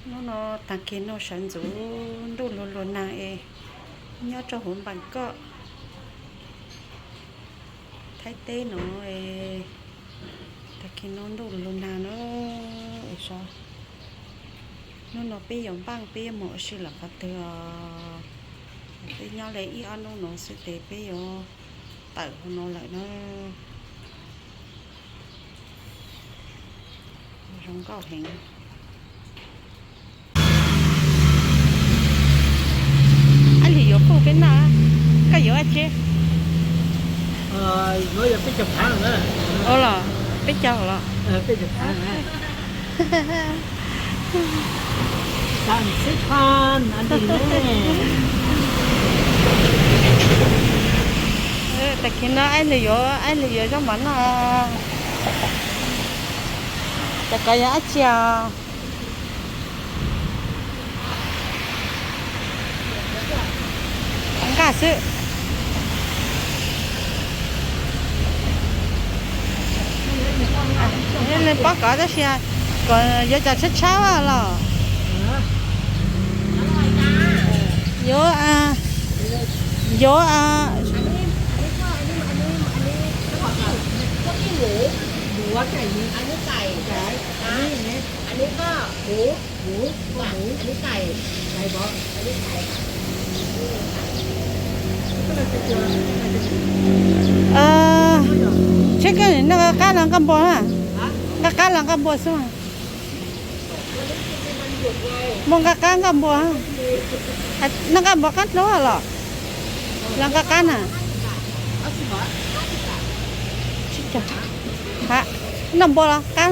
Hnub no tag kis no sawv ntxuv ntuj lug lug nag es nyob rau hauv Npaas Koj, Thaib teb no es tag kis no ntuj lug nag na. Hnub no peb yuav npaj peb yuav mus ua si lawm qhov twg os. Peb nyob li ib ob hnub no xwb ces peb yuav tawm hauv no lawm na. Zoo nkauj heev. Ab, li yuav kuj peb noj, koj yuav dab tsi? Ua los, peb caug los. Tag kis no ab li yuav, ab li yuav zaub mov noj. Cov kov yog dab tsi os? Nqaj xwb. Yog li pob kov tab sis kom yuav cov tshab tshab los. Yuav, yuav, tsheb koj noj qab los nqaj npua na? Nqaj qab los nqaj npua xwb mas. Muaj nqaj qab nqaj npua. Noj nqaj npua qab dlua los? Los nqaj qab na? Noj npua los qab?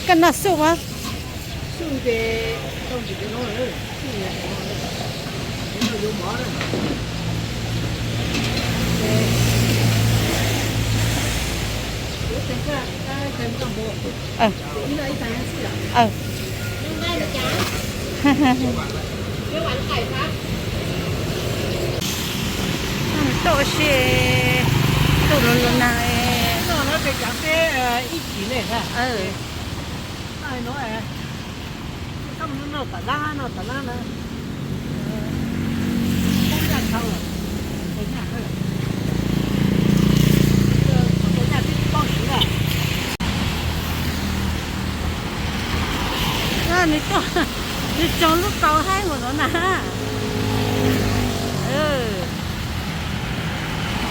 Koj noj xuj mas. Tuaj ua si, tuaj lug lug nag. Nws tsoom lub kaus haib mus no na.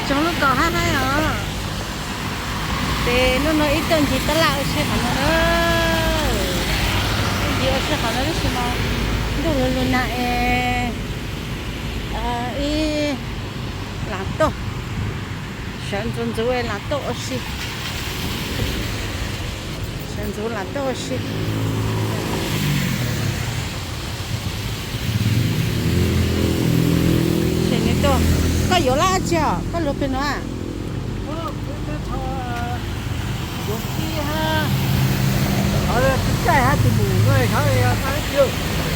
Tsoom lub kaus haib haib os. Ces hnub no ib tuaj ncig tab laj ua si qhov no na. Tuaj ncig ua si qhov no tab sis mas ntuj lug lug nag es ib lam tuaj. Sawv ntxuv ntxuv lam tuaj ua si. Sawv ntxuv lam tuaj ua si. Koj yuav lab dab tsi os? Koj luag pem no a?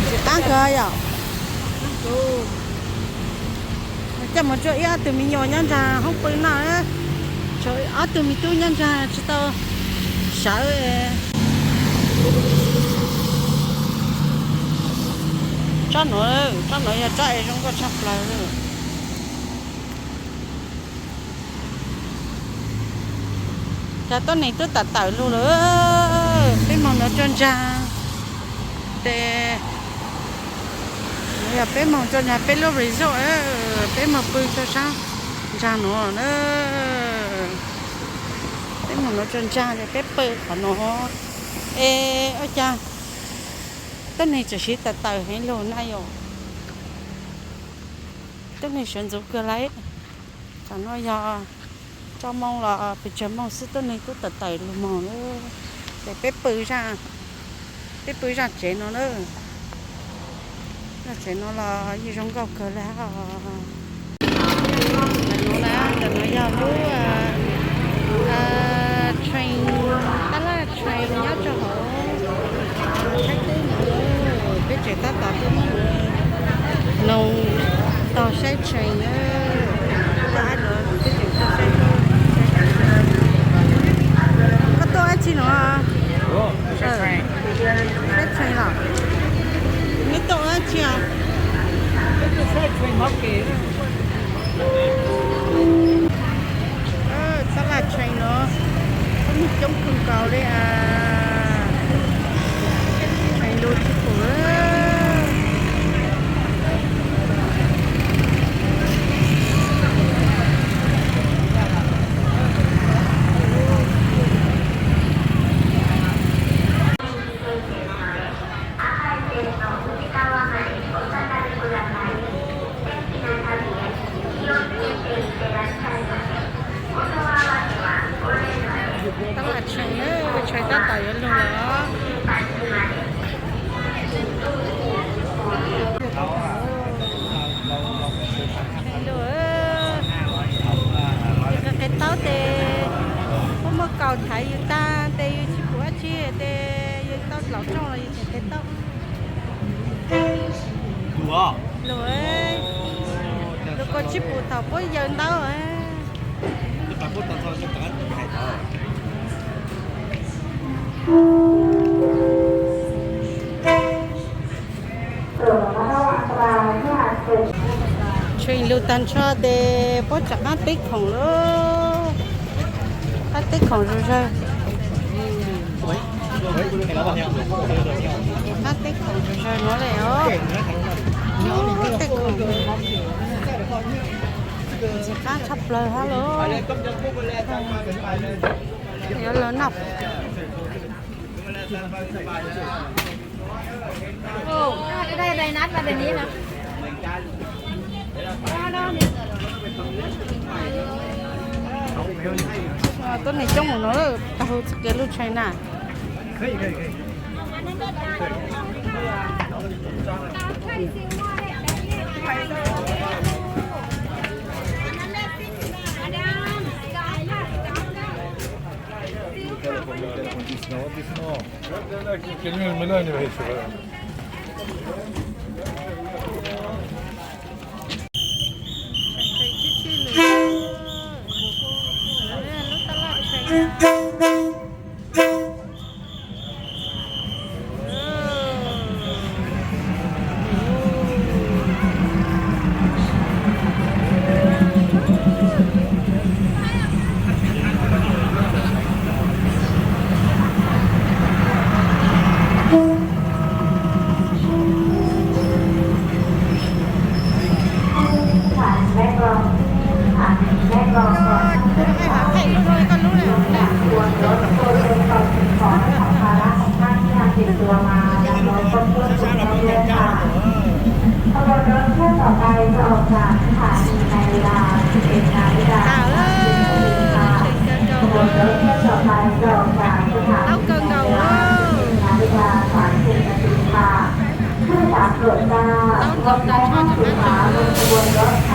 Tsis qab kawg yom. Coj mus rau ib ob tug me nyuam nyob nrag hoob pw noj. Tshuav ob tug me tub nyob nrag tsis tau sawv. Tsob nuav, tsob nuav yog tsob es zoo nkauj tshaj plaws. Cov tuab neeg twb tawm tawm lug lawm, peb moog nuav tso ntsaag. Ces nuav yog peb moog tso ntsaag peb lub resort, peb moog pw rau saab ntsaag nuav na. Peb moog nuav tso ntsaag ces peb pw qhov nuav. Es ua cas tuab neeg txawm siv tawm tawm heev lug na yom? Tuab neeg sawv ntxuv kawg lauj. Tsam no yog tso moos los pes tsawg moos xwb tuab neeg twb tawm tawm lug moog lawm. Ces peb pw zaj, peb pw zaj tsev no na. Zaj tsev no los yeej zoo nkauj kawg li os. Ntawm nuav na, ntawm nuav yog lub train, tab laj train nyob rau hauv Thaib teb no. Peb tseem tab tom tuaj noog taug saib train na. Koj tuaj dab tsi no? Sab tshee los? Neb tau dab tsi os? Tab laj tshee no, muaj neeg coob kawg nkaus li as. Tshee lug tsis pum. Tab laj tshee, tshee tab tom yuav lug lawm os. Yus qe taub tes, puab muab kaus thaiv yus tag tes yus tsis pum dab tsi tes yus tau dlaus rooj los yus tseem qe taub. Lug, lug kuas tsis pum thaum puab yaws ntaub. Tshee lug tag nrho tes puab rov qab teb khoom lawm. Qab teb khoom zug zawg. Qab teb khoom zug zawg nuav le os. Teb khoom ntxim qab tshaj plawg hab lauj. Yuav lug noj. Tuab neeg coob mus no, tag hu txug kev lug tshee na. Tau kawg nkaus. Tau nkaus tag nrho cov qab no.